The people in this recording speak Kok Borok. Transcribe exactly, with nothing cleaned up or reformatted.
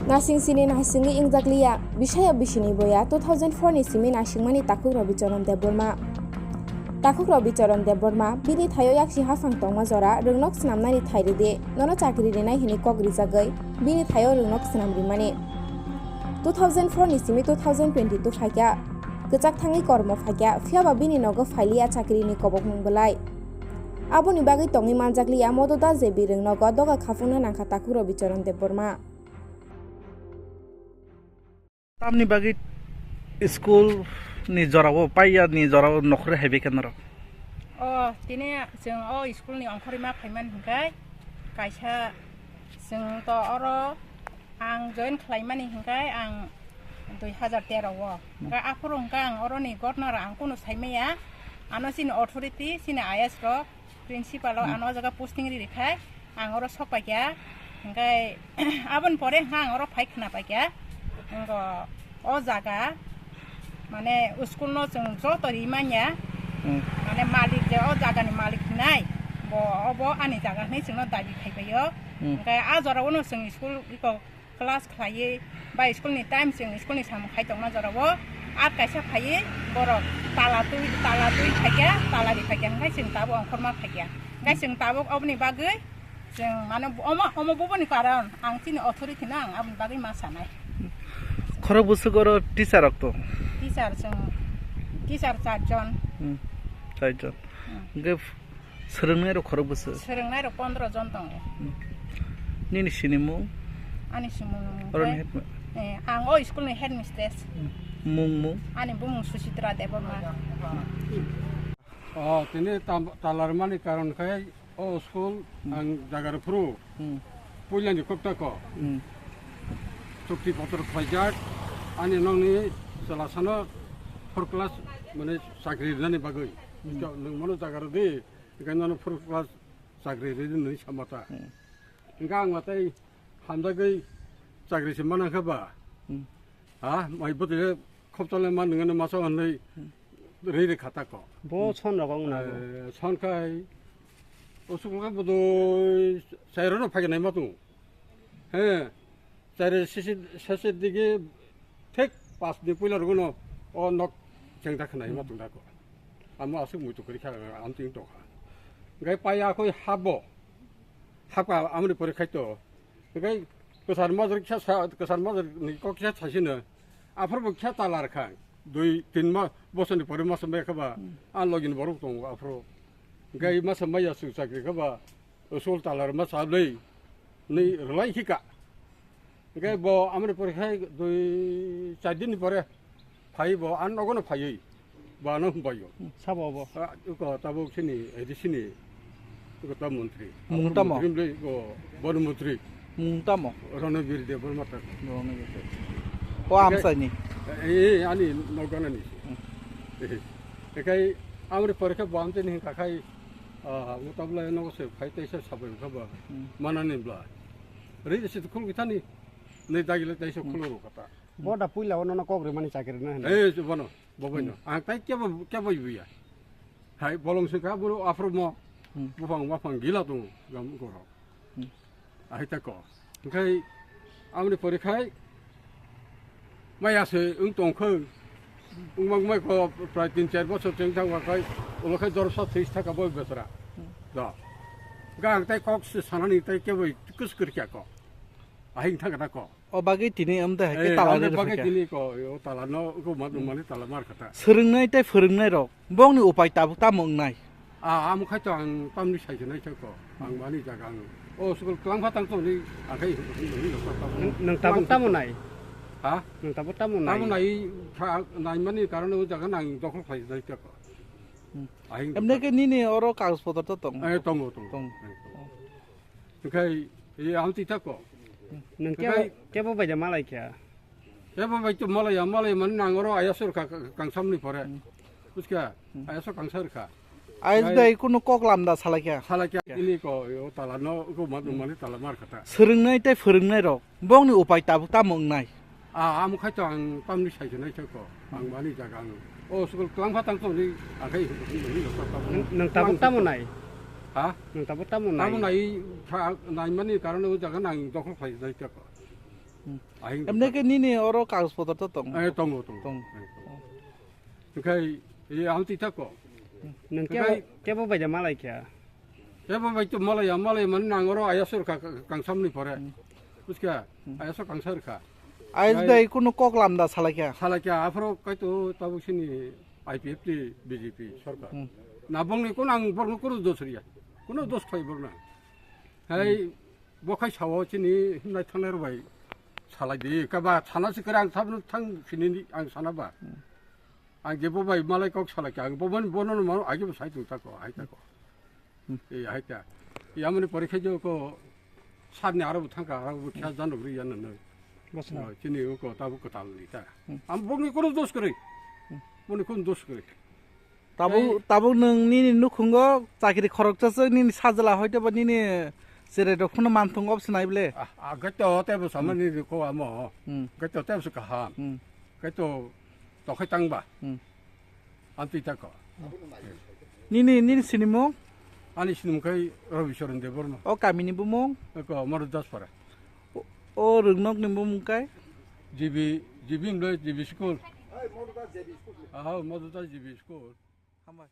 Nasing sini naisingwi wngjakliya, bisaya bisini boya two thousand four ni simi naisingmani takhuk Rabicharan Debbarma. Takhuk Rabicharan Debbarma, bini thaio yaksi hafang tongma jora rwngnok swnamnani thai ridi, nono chakri rinai hwnwi kok rijagwi, bini thaio rwngnok swnam rimani. Two thousand four ni simi two thousand twenty-two phaikha, kwchak thangwi kormo phaikha, phiyaba bini nogo phailiya chakrini kobokmung bwlai. Aboni bagwi tongwi manjakliya Mododa J B rwngnogo doga khapungna nangkha takhuk Rabicharan Debbarma. Tamni bagwi school ni jorao, paiya ni jorao nokhorwi haibai khe norok? O, tini chwng o school ni ongkhorwi ma phaimani hwnkhe kaisa chwng to oro ang join khlaimani hwnkhe ang dui hazar tero o. Hwnkhe aphuru hwnkhe ang oroni gotnaro ang kunu saimaya. Ano chini authority, chini I S rok, principal o ano o jaga posting ri rikha, ang oro sok paikha, hingkai aboni pore hingka ang oro phai khna paikha, hingo o jaga mane school no chwng joto ri manya, Hmm. mane malik je o jaga ni malik hinai, bo obo ani jaga hinui chwngno dabi khai paio, Hmm. hingkai a jora o no chwng school iko class khlaiwi, ba school ni time chwng school ni samung khai tongma jorao, ar kaisa phaiwi borok tala twi, tala twi phaikya, tala ri phaikya, hwnkhe chwng tabuk ongkhorma phaikya. Hwnkhe chwng tabuk oboni bagwi chwng mane omo, omo bubuni karon ang chini authority no ang aboni bagwi ma sanai. Khorok bwswk oro teacher rok tong? Teacher chwng, teacher char jon. Hmm, char jon. Hmm. Hwnkhe Swrwngnairok khorok bwswk? Swrwngnairok pondro jon tongo. Hmm. Nini sinimung? Ani simung Oroni hwnkhe, headma- eh, ang o school ni headmistress. Hmm. Mung mung? Ani bumung Susitra Debbarma. Oh, tini tam-, talarmani karon khai o school Hmm. ang jaga rw phuru. Hmm. Puilani kokta ko. Hmm. Chukti potor khlaijak, ani nokni chwla sano four class mane chakri rinani bagwi. Hmm. Nwng mano jaga rw di, Hingke nono four class chakri ridi nini samata. Hmm. Hingke ang matai hamjagwi chakri se manang kha ba? Hmm. Ha, mai bwtwi khopchole man nungano masa hwnwi Hmm. ri ri khata ko. Bo son rok wng nago. Eh, son khai, o sukul khai bwdwi chairo no phaignai ma tongo. He, chaire sisi, sese digi thik pas ni puila rwgwno o nok chengda khwnai ma tongda ko. Amo aswk muitu kwrwi kha, amtwing tongkha. Hingke pai akhoi habo, hapka amoni pore khai to. Hingke kwchar major kisa sa, kwchar major ni kok kisa sasino. Aphuru bo kisa talar kha. Dui, tin ma, bosor ni pore masa mai kha ba, Hmm. a logi ni borok tongo aphuru. Hingke masa mai aswk chakri kha ba, Usul talar ma sablei ni rwlai hika. Hingke bo amoni pore khai dui char din ni pore phai bo, ang nogo no phaiwi bo ano hwnbaio. Sabo bo? Ah, uko tabuk sini, A D C ni, uko ta montri. Mung tamo? Montri bwlai uko bono montri. Mung tamo? Ronobir Debbarma ta. Ronobir Debbarma. O amsai ni? Eh, eh, ani nogana ni. Hmm. Eh, ekai amoni pore khai bo amtwi ni hwnka khai, Ah, mo tabla nogo se phai teisa sabai kha ba. Hmm. Manani bla. Ri se khul kithani. Nei dagile teisa Hmm. khul ro kata. Bo da puila ono no kok rimani chakri na hwnwi. Eh, bono, bobai no. Hmm. Ang tai kebo, kebo buya. Hai bolong se kha buru afro mo. Hmm. Buphang, buphang gila tongo, gam goro. Hmm. Ahai ta ko. Hingke amoni pore khai maya se wng tong khe. Wng mang mai ko prai tin char bosor cheng thang wa khai ulo khai jorsa thwi thaka boi besra. Da. Hingke ang tai kok se sanani tai kebo kus kur kya ko. Ahai thang ta ko. O bagwi tini amda hai ke Eh, tala amda re bagwi phai kha. Tini ko, o tala no ko ma Hmm. mani tala mar kata. Swrwngnai tei phwrwngnai rok. Bongni upai tabuk tamo wngnai? Ah, amo khai to ang tamni sai se nai se ko. Ang mani jaga ang. O school klang pha tang tong ni, ang khai hwnwi hwnwi hwnwi hwnwi. Nwng tabuk tamo nai? Ha? Nwng tabuk tamo nai? Tamo nai kha, nai mani karon o jaga nang dokhol khai nai se ko. Hmm. Ahing Emne khe nini oro kagoj potor to tong? Eh, tongo, tongo. Tong. Eh, tongo. Hingke, e, ang twi tako. Nwng kebo, Hingke kebo bai da malai kha? Kebo bai to malai, ang malai mani nang oro ayasor ka, ka, kangsam ni pore. Hmm. Buskha, Hmm. ayasor kangsa rwkha. Ayas Nai- bai kunu kok lamda salai kha? Salai kha, Ya. ini ko, o tala no, ko ma, Hmm. mani tala mar kata. Swrwngnai tei phwrwngnai rok, bongni upai tabuk tamo wngnai? A, amo khai to ang tamni sai nai thai ko. Ang mani jaga ang. O school klang pha tang to ni, ang khai hini hini lo ta. Nang tabuk tamo nai? Ha? Nang tabuk tamo nai? Tamo nai, nai mani karon o jaga nang dokhol khai nai thai ko. Aing. Emne ke nini oro kagoj potor to tong? Eh, tongo, tongo. Tong. Eh, tongo. Engkai, eh, ang tita ko. Nang kebo, kebo bai da malai kya? Kebo bai to malai ya, malai man nang oro ayasor ka, ka, kangsamni pore. Buska, ayasor kangsar ka. Ayas bai kuno kok lamda salai kya? Salai kya, afro kai to tabuk sini I P F T B J P sorkar. Na bongni kuno ang borno kuno dos riya. Kuno dos khai borna. Hai, bo khai sao chini himnai thangnai rok bai salai di, kaba sana si kare ang sabno thang sini ni ang sana ba. Ang je bo bai malai kok salai kha, ang bo man bono no mano agi bo sai tung ta ko, hai ta ko. E hai ta. Yamani porikha jo ko sat ni aro bo thang kha, aro bo kya jan rok ri yan no. Bosna. Chini ko ta bo ko tal ni ta. Am bongni kono dos kore. Boni kono dos kore. Tabuk, tabuk nwng nini nukhungo chakri khoroksa se nini sajla hoite ba nini cherai rok phano manthung ob sinai ble. Ah, ah, gaito tebo samani riko amo. Hmm. Gaito tebo se kaham. Hmm. Gaito tokhai tangba. Hmm. Anti tako. Nini, nini sinimung? Ani sinimung kai Rabi Sharan Debbarma. O kamini bumung? Eko Maru Daspara. O, o rwngnokni bumung kai? G B, G B himle G B school. Aha, Maru Das G B school. Hambai.